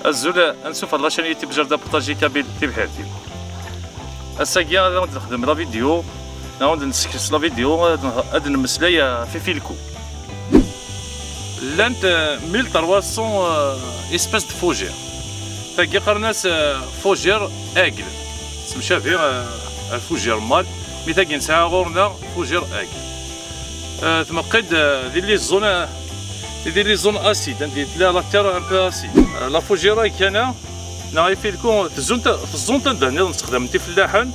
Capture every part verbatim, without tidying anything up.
Azul, ansuf ɣer la chaîne YouTube Jardin Potager Kabyle Tibḥirt-iw. Ass-agi ad awen-d-nexdem la vidéo, ad awen-d-nessekres la vidéo, ad n-, ad nemmeslay ɣef ifilku. Llant, euh, mille trois cents, euh, espèces de fougères. Tagi qqaren-as, euh, fougère aigle. Temcabi, euh, ɣer fougère mâle, mi tagi nesɛa ɣur-neɣ fougère aigle. Euh, tmeqqi-d, euh, di les zones, euh, di les zones acides, anda tella la terre un peu acide. Euh, la fougère aigle kan, neɣ ifilku, tezzun ta-, teẓẓun anda nniḍen ssexdamen-t ifellaḥen,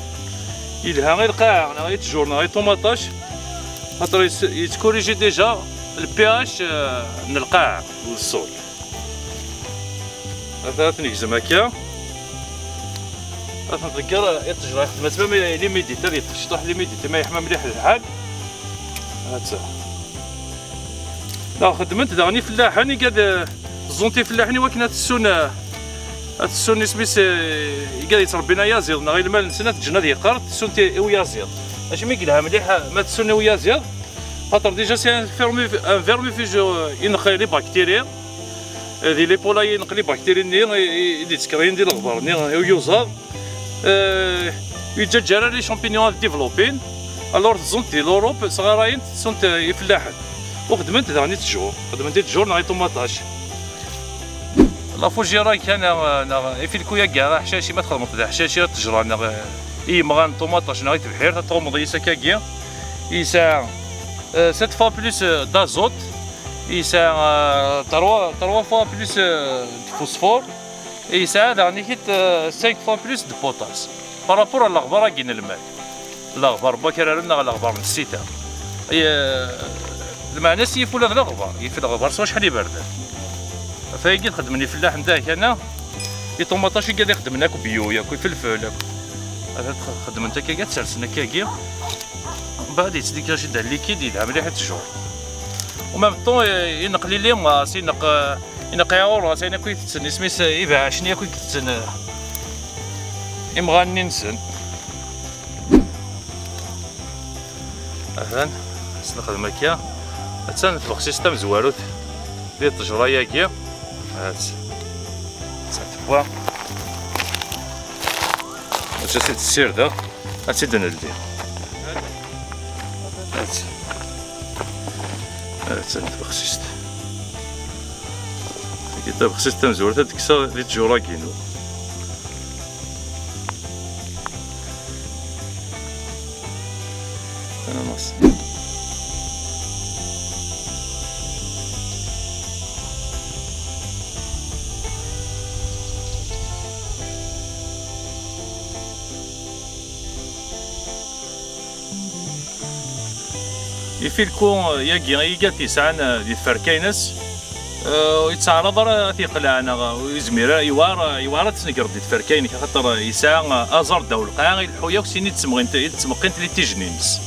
yelha i lqaɛa, neɣ i ttjur, neɣ i ṭumaṭac, xaṭer yet-, yettkuriji déjà le pH, euh, n lqaɛa, n ṣṣul. Ata ad t-negzem akka. Ad t-nḍegger i ṭṭejra, xedmet même l'humidité, ad yeṭṭef ciṭuḥ l'humidité, ma yeḥma mliḥ lḥal. Ata. Neɣ xeddment daɣen ifellaḥen, igad, eh, ẓẓunt ifellaḥen i wakken ad tessun, eh, ad tessun isem-is, eh, igad yettrebbin ayaziḍ, neɣ i lmal-nsen ad t-ǧǧen ad yeqqar, tessun-t i, i uyaziḍ. Acimi i yelha mliḥ, eh, ma tessun i uyaziḍ? Xaṭer déjà c'est un vermi-, un vermifuge, eh, ineqq les bactéries. Eh, di les poulaillers ineqq les bactéries-nni i, i, i d-yettkeryin di leɣbar-nni, eh, i uyuzaḍ. Eh, ur yeǧǧaǧǧa ara les champignons ad développin. Alors teẓẓunt di l'Europe, sɣarayent, ttunt, eh, ifellaḥen. U xeddment daɣen i ttjur. Xeddment i ttjur neɣ i ṭumaṭac. La fougère kan, eh, neɣ ifilku-agi aḥcaci, ma txedmeḍ d aḥcaci i ttejra neɣ, eh, i yemɣan n ṭumaṭac neɣ i tebḥirt, ad tɣummeḍ yis akkagi. Yesɛa, eh, sept fois plus, eh, d'azote. Yesɛa, euh, trois, trois fois plus, euh, de phosphore. Et yesɛa daɣen ikit, euh, cinq fois plus de potasse. Par rapport à leɣbar-agi n lmal. Leɣbar n wakraren neɣ leɣbar n ssita. Et, euh, lmeɛna-s yif ula d leɣbar, yif leɣbar s wacḥal iberdan. Ɣef wayagi txeddmen ifellaḥen da kana, i ṭumaṭac i gad ixeddmen akk bio, akk ifelfel, akk. Ad xeddmen akkagi, ad tt-sersen akkagi. Mbeɛd yettdeggaji-d liquide yelha mliḥ i ttjur. Au même temps, eh, ineqq les limaces, ineqq, eh, ineqq iɛuṛas, ayen akk i tetten, isem-is, eh, ibeɛɛac-nni akk i itetten, eh, imɣan-nni-nsen. Atan, s nexdem akka. Attan tbexsist tamezwarut di ṭṭejra-agi. Hat. Attan tewwa. Mačči ad tt-id-ssirdeɣ. Ad tt-id-neldi. Hat. Attan tbexsist. Tagi tabexsist tamezwarut ad d-kkseɣ di ttjur-agi-inu. Ananas. Ifilku, eh, yagi i gad yesɛan, eh, di tferka-ines, eh, ur yettɛaraḍ ara ad t-yeqleɛ, neɣ ur yezmir ara, yewɛer, yewɛer ad t-tesnegreḍ di tferka-inek, axaṭer yesɛa, eh, aẓar ddaw lqaɛa, ileḥḥu yakk sin i d-ttmeqqint, i d-ttmeqqint les tiges-ines.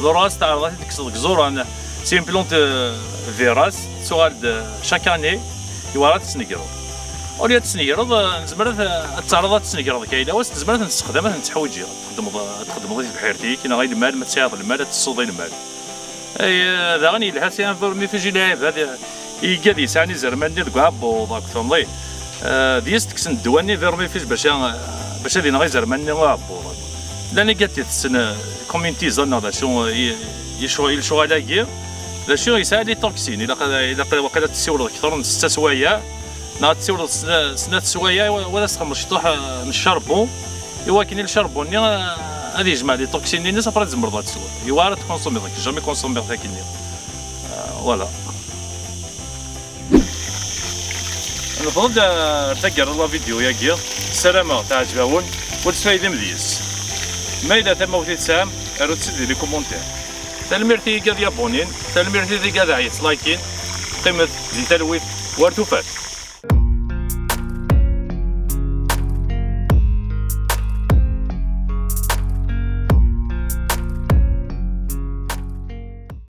Ḍurreɣ-as teɛreḍ ad t-id-tekkseḍ deg iẓuran, c'est une plante, eh, vérace, tettuɣal-d, eh, chaque année, yewɛer ad t-tesnegreḍ. Au lieu ad t-tesnegreḍ, eh, nezmer ad, ad teɛreḍ ad t-tesnegreḍ kayla, wa s tezmer ad t-nessexdam, ad t-netteḥwiǧi. Txedmeḍ, ad txedmeḍ i tebḥirt-ik, neɣ i lmal, ma tesɛiḍ lmal, ad tesseḍ i lmal. Ay, daɣen yelha, c'est un vermifuge i lɛibad, i igad yesɛan izerman-nni deg uɛebbuḍ, akk tfehmeḍ-iyi. Eh, d yis tekksen ddwa-nni vermifuge bac a-, bac ad ineɣ izerman-nni uɛebbuḍ. Llan igad itessen, eh, comme une tisane neɣ d acu, eh, i, i lecɣal-agi. D acu yesɛa les toxines, ilaq ad, ilaq waqila ad tessiwleḍ kter n setta swayeɛ. Neɣ ad tessiwleḍ sna-, snat swayeɛ, wa, wa ad as-txedmeḍ ciṭuḥ, eh, n charbon, i wakken i le charbon-nni, eh, ad yejmeɛ les toxines-ines, après ad tzemreḍ ad tesweḍ. Yewɛer ad tkunsumiḍ, nekk jamais kunsumiɣ-t akkenni. Eh, voilà. Newweḍ-d, eh, ar taggara n la vidéo-agi. Ssarameɣ teɛjeb-awen, u ad tesfaydim deg-s. Ma yella tamawt i tesɛam, arut-tt-id di les commentaires. Tanemmirt i igad yabunin, tanemmirt i igad yettlikin. Qqimet di talwit, war tufat.